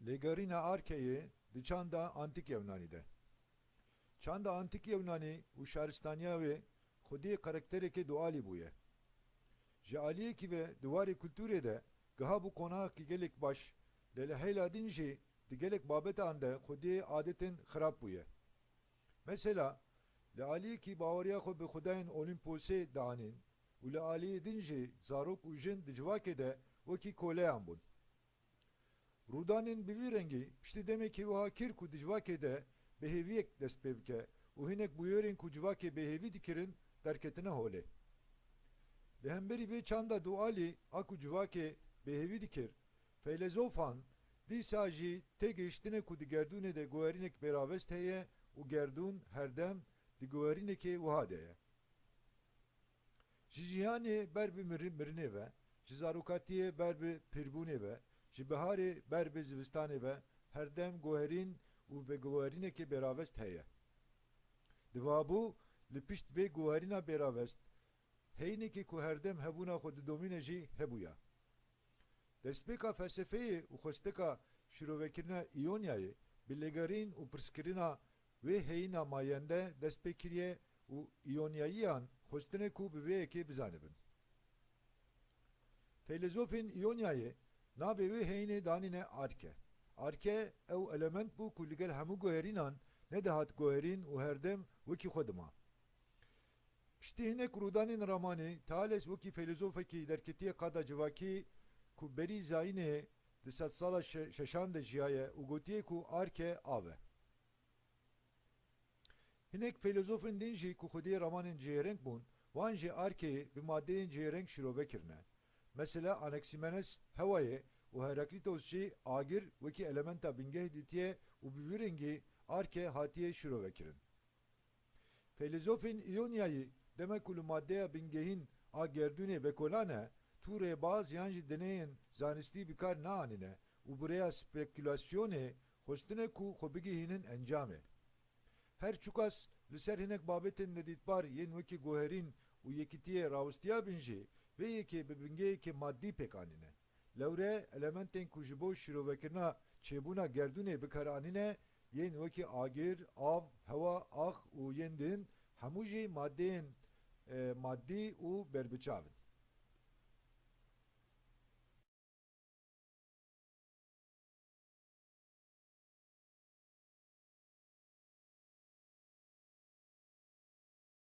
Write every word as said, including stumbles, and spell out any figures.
Lêgerîna Arkeyê di çanda antîk Yewnanî de. Çanda antîk Yewnanî û şaristaniya wê xwedî karakterekê dualî bûye. Ji aliyekî ve di warê kulturê de giha bû qonaxekî gelek baş, lê li hêla din jî di gelek babetan de xwedî adetên xirab bûye. Mesela, li aliyekî baweriya xwe bi xwedayên Olîmposê dianîn û li aliyê din jî zarok û jin di civakê de wekî koleyan bûn. Rûdanên bi vî rengî piştî demekî wiha kir ku di civakê de bêhêviyek dest pê bike û hinek bûyerên ku civakê bêhêvî dikirin derketine holê. Li hemberî vê çanda dualî a ku civakê bêhêvî dikir, feylezofan dîsa jî têgihiştine ku di gerdûnê de guherînek bêravest heye û gerdûn herdem di guherînekê wiha de ye. Ji jiyanê ber bi miri-, mirinê ve, ji zarokatiyê ber bi pîrbûnê ve, ji biharê ber bi zivistanê ve herdem guherîn û veguherînekê bêravest heye. Divabû li pişt vê guherîna bêravest heyînekê ku herdem hebûna xwe didomîne jî hebûya. Destpêka felsefeyê û xwestika şirovekirina Îonyayê bi lêgerîn û pirskirina wê heyîna mayende dest pê kiriye û Îonyayiyan xwestine ku bi vê yekê bizanibin. Feylezofên Îonyayê navê wê heyînê danîne Arke. Arke ew element bû ku li gel hemû guherînan nedihat guherîn û herdem wekî xwe dima. Piştî hinek rûdanên ramanê, Thales wekî feylezofekî derketiye qada civakî ku berî zayînê di sedsala şe-, şeşan de jiyaye û gotiye ku Arke av e. Hinek feylezofên din jî ku xwediyê ramanên cihêreng bûn, wan jî Arkeyê bi madeyên cihêreng şîrove kirine. Mesela Anaximenes hewayê û Heraklitos jî agir wekî elementa bingeh dîtiye û bi vî rengî Arke hatiye şîrove kirin. Feylezofên Îonyayî dema ku li madeya bingehîn a gerdûnê vekolan e, tu rêbaz yan jî deneyên zanistî bi kar naanîne û bi rêya spekulasyonê xwestine ku xwe bigihînin encamê. Her çiqas li ser hinek babetên nedîtbar yên wekî guherîn û yekîtiyê rawistiya bin jî, vê yekê bi bingehekê madî pêk anîne. Lewre elementên ku ji bo şîrovekirina çêbûna gerdûnê bi kar anîne, yên wekî agir, av, hewa, ax û yên din, hemû jî madeyên, e, madî û berbiçav in.